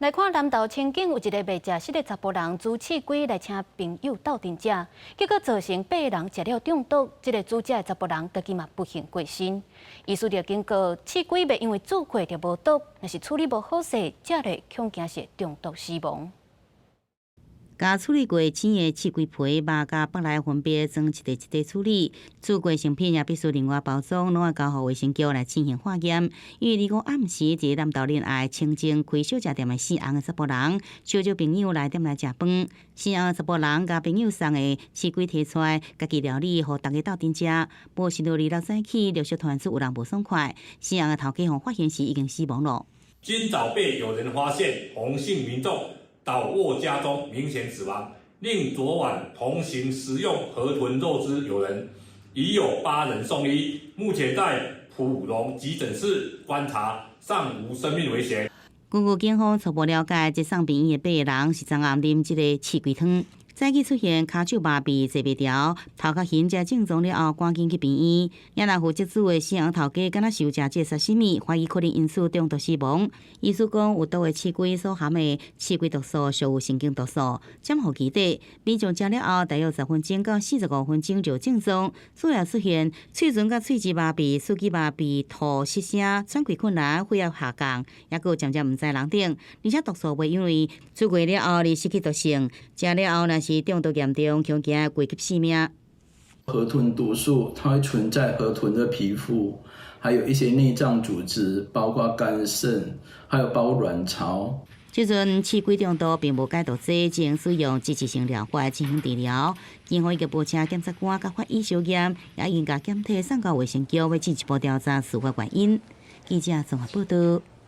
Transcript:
來看南投清境有一個袂食食的查埔人煮刺龜來請朋友鬥陣食，結果造成八個人食了中毒，這個煮食的查埔人當今嘛不幸過身。醫師就警告，刺龜袂因為煮過就無毒，若是處理無好勢，食咧恐驚是中毒死亡。共處理過青的刺龜皮、肉佮腹內分別裝一塊一塊處理，煮過成品也必須另外包裝，攏愛交予衛生局來進行化驗。因為25暗時，佇南投仁愛清境開小食店的姓洪的查埔人，相招朋友來店內食飯。姓洪的查埔人共朋友送的刺龜提出來，家己料理，予大家鬥陣食。無想到26早起陸續傳出有人無爽快，姓洪的頭家予發現時已經死亡了。今早被有人發現，洪姓民眾倒臥家中，明顯死亡。另昨晚同行食用河豚肉之友人，已有八人送醫，目前在普隆急診室觀察，尚無生命危險。根據警方初步了解，這送病院的八個人是昨暗啉這个刺龜湯，早起出現跤手麻痺、坐袂牢、頭殼暈這症狀了後，趕緊去病院。也若負責煮的姓洪頭家，敢若是有食這沙西米，懷疑可能因此中毒死亡。醫師講，有毒的刺龜所含的刺龜毒素屬有神經毒素，潛伏期短，民眾食了後，大約10分鐘到45分鐘就有症狀，主要出現喙唇佮喙舌麻痺、四肢麻痺、吐、失聲、喘氣困難、血壓下降，抑閣有漸漸毋知人等。而且毒素袂因為煮過了後而失去毒性，食了後若是中毒嚴重，恐驚危及性命。河豚毒素它會存在河豚的皮膚，還有一些內臟組織，包括肝腎，還有包括卵巢。這陣刺龜中毒並無解毒劑，只能使用支持性療法進行治療。警方已經報請檢察官佮法醫相驗，也已經共檢體送到衛生局，欲進一步調查事發原因。記者綜合報道。